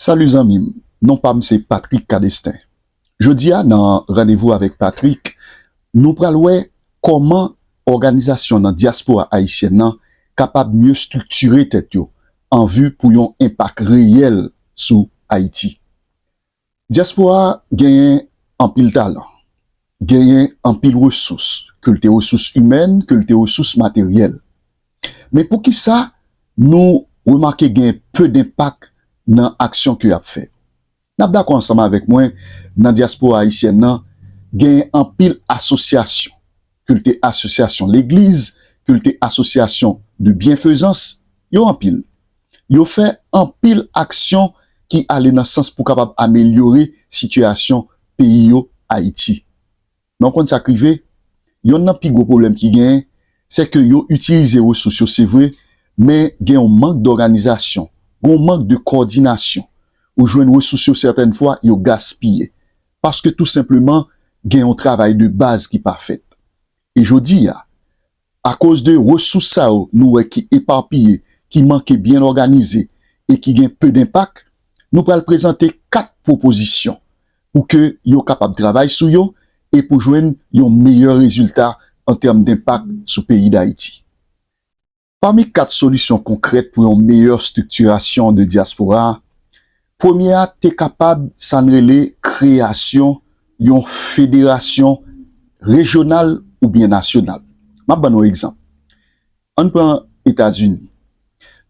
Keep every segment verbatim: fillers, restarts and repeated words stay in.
Salut zanmi m, non pa m se Patrick Cadestin. Jodi a nan Randevou avèk Patrick, nou pral wè kòman òganizasyon nan dyaspora ayisyèn nan kapab mye estriktire tèt yo an vi pou yon enpak reyèl sou Ayiti. Dyaspora a genyen anpil talan, genyen anpil resous, ke l te resous imèn, ke l te resous materyèl. Men poukisa nou remake gen pe denpak nan aksyon ke y ap fè? N ap dakò ansanm avèk mwen, nan dyaspora ayisyèn nan, genyen anpil asosyasyon, ke l te asosyasyon legliz, ke l te asosyasyon de byenfezans, yo anpil. Yo fè anpil aksyon ki ale nan sans pou kapab amelyore sitiyasyon peyi yo, Ayiti. Men w konn sa k rive? Yonn nan pi gwo pwoblèm ki genyen, se ke yo itilize resous yo, se vre, men gen yon mank dòganizasyon, gen yon mank de kòdinasyon. Ou jwenn resous yo sètèn fwa, yo gaspiye. Paske tou senpleman, gen yon travay de baz ki pa fèt. E jodi a, akoz de resous sa yo nou wè ki epapiye, ki manke byen òganize e ki gen pe denpak, nou pral prezante kat pwopozisyon pou ke yo kapab travay sou yo e pou jwenn yon meyè rezilta an tèm denpak sou peyi Dayiti. Pami kat solisyon konkrèt pou yon meyè estriktirasyon de dyaspora a, premye a te kapab sa n rele kreyasyon yon federasyon rejyonal oubyen nasyonal. M ap ban nou yon egzanp. Ann pran Etazini.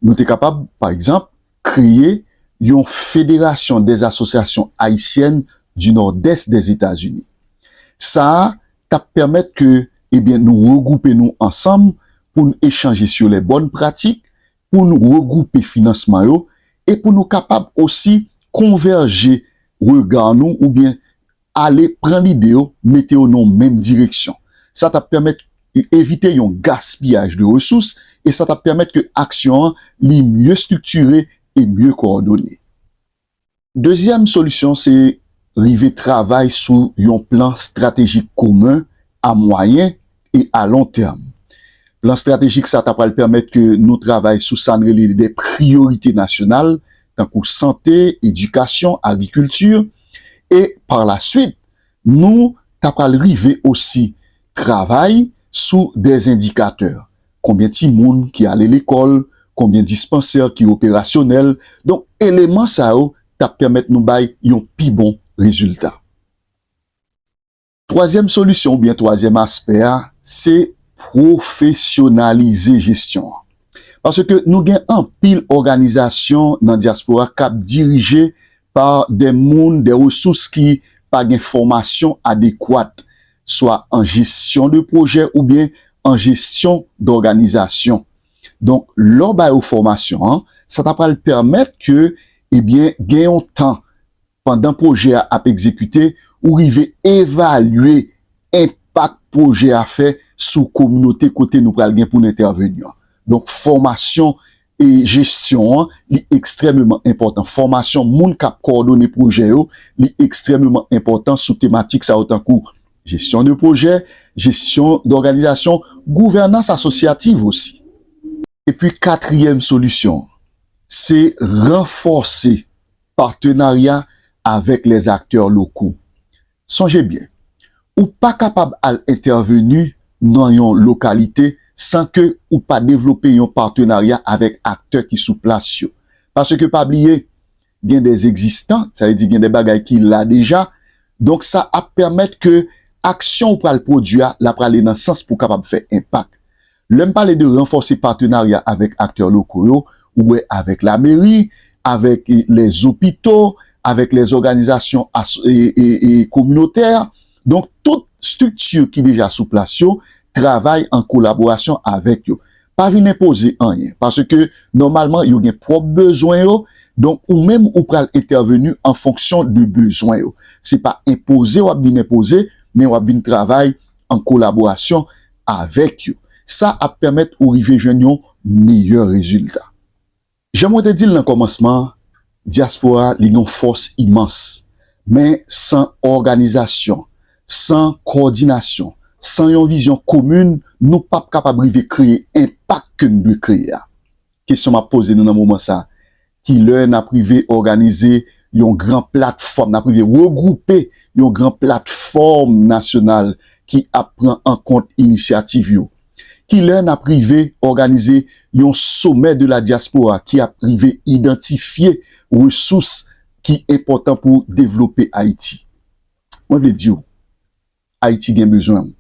Nou te kapab, pa egzanp, kreye yon Fédération des Associations Haïtiennes du Nord-Est des États-Unis. Sa a t ap pèmèt ke, ebyen, nou regwoupe nou ansanm pou n echanje sur les bonnes pratiques, pou n regwoupe finansman yo e pou nou kapab osi konvèje rega nou oubyen ale pran lide yo, mete yo nan yon menm direksyon. Sa t ap pèmèt e- evite yon gaspiyaj de resous e sa t ap pèmèt ke aksyon an li mye estriktire e mye kowòdone. Dezyèm solisyon se rive travay sou yon plan estratejik komen a mwayen e a lon tèm. Plan estratejik sa ta pral pèmèt ke nou travay sou sa n rele de priyorite nasyonal, tankou sante, edikasyon, agrikilti, e pa la swit, nou ta pral rive osi travay sou de endikatè. Konbyen timoun ki ale lekòl, konbyen dispansè ki operasyonèl. Donk, eleman sa yo t ap pèmèt nou bay yon pi bon rezilta. Twazyèm solisyon oubyen twazyèm aspè a, se pwofesyonalize jesyon an. Paske nou gen anpil òganizasyon nan dyaspora k ap dirije pa de moun, de resous ki pa gen fòmasyon adekwat, swa an jesyon de pwojè oubyen an jesyon dòganizasyon. Donk, lè w ba yo fòmasyon an, sa ta pral pèmèt ke, ebyen, gen yon tan pandan pwojè a ap egzekite, ou rive evalye enpak pwojè a fè sou kominote kote nou pral gen pou n entèveni an. Donk, fòmasyon e jesyon an, li ekstrèmeman enpòtan. Fòmasyon moun k ap kowòdone pwojè yo, li ekstrèmeman enpòtan sou tematik sa yo tankou jesyon de pwojè, jesyon dòganizasyon, gouvènans asosyativ osi. Epi katriyèm solisyon, se ranfòse patenarya avèk lèzaktè loko. Sonje byen, ou pa kapab al entèveni nan yon lokalite san ke ou pa devlope yon patenarya avèk aktè ki sou plas yo. Paske pa bliye, gen de egzistan, sa vle di gen de bagay ki la deja. Donk, sa ap pèmèt ke aksyon ou pral pwodui a, l ap prale nan sans pou kapab fè enpak. Lè m pale de ranfòse patenarya avèk aktè loko yo, ou wè avèk lameri, avèk, e, lèzopito, avèk lèzòganizasyon aso-, e, e, e, kominotè. Donk, tout estrikti ki deja sou plas yo, travay an kolaborasyon avèk yo. Pa vin enpoze anyen, paske nòmalman yo gen pwòp bezwen yo, donk ou menm ou pral entèveni an fonksyon de bezwen yo. Se pa enpoze w ap vin enpoze, men w ap vin travay an kolaborasyon avèk yo. Sa ap pèmèt ou rive jwenn yon meyè rezilta. Jan mwen te di l nan kòmansman an, dyaspora a, li gen yon fòs imans. Men san òganizasyon, san kowòdinasyon, san yon vizyon komin, nou p ap kapab rive kreye enpak ke n dwe kreye a. Kesyon m ap poze nou nan moman sa a, Kilè n ap rive òganize yon gran platfòm, n ap rive regwoupe yon gran platfòm nasyonal ki ap pran an kont inisyativ yo? Kilè n ap rive òganize yon sommet de la diaspora ki ap rive idantifye resous ki enpòtan pou devlope Ayiti? Mwen vle di w, Ayiti gen bezwen w.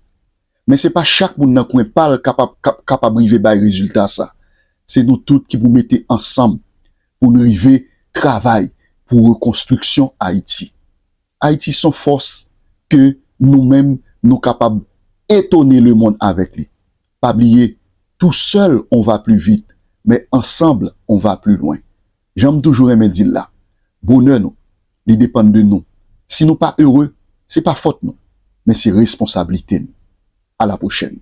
Men se pa chak moun nan kwen pa l kapab, kap, kapab rive bay rezilta sa. Se nou tout ki pou mete ansanm pou n rive travay pou rekonstriksyon Ayiti. Ayiti se yon fòs ke nou menm nou kapab etone lemonn avèk li. Pa bliye, tout seul on va plus vite, mais ensemble on va plus loin. Jan m toujou renmen di l la, bonè nou, li depann de nou. Si nou pa ere, se pa fòt nou, men se responsablite nou. A la pwochèn.